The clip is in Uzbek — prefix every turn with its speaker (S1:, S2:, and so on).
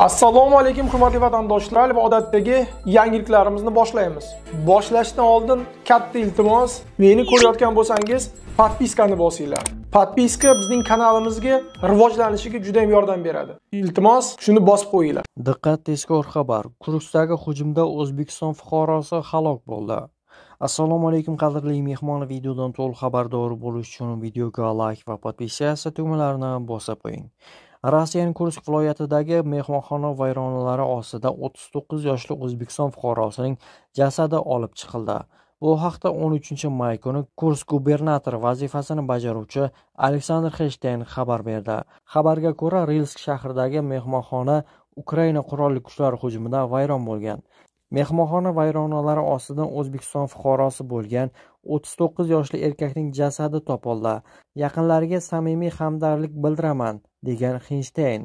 S1: Assalomu alaykum hurmatli vatandoshlar va odatdagi yangiliklarimizni boshlaymiz. Boshlashdan oldin katta iltimos, meni ko'rayotgan bo'lsangiz, podpiskani bosinglar. Podpiska bizning kanalimizga rivojlanishiga juda ham yordam beradi. Iltimos, shuni bosib qo'yinglar.
S2: Diqqat, tezkor xabar. Kurskdagi hujumda O'zbekiston fuqarosi halok bo'ldi. Assalomu alaykum qadrli mehmonlar, videodan to'liq xabardor bo'lish uchun videoga like va podpiska tugmalarini bosib qo'ying. Rossiyaning Kursk viloyatidagi mehmonxona vayronalari ostida 39 yoshli O'zbekiston fuqarosining jasadi olib chiqildi. Bu haqda 13 may kuni Kursk gubernatori vazifasini bajaruvchi Aleksandr Xenshteyn xabar berdi. Xabarga ko'ra, Rilsk shahridagi mehmonxona Ukraina qurolli kuchlari hujumida vayron bo'lgan. Mehmonxona vayronalari ostidan O'zbekiston fuqarosi bo'lgan 39 yoshli erkakning jasadi topildi. Yaqinlariga samimiy hamdardlik bildiraman, degan Xenshteyn.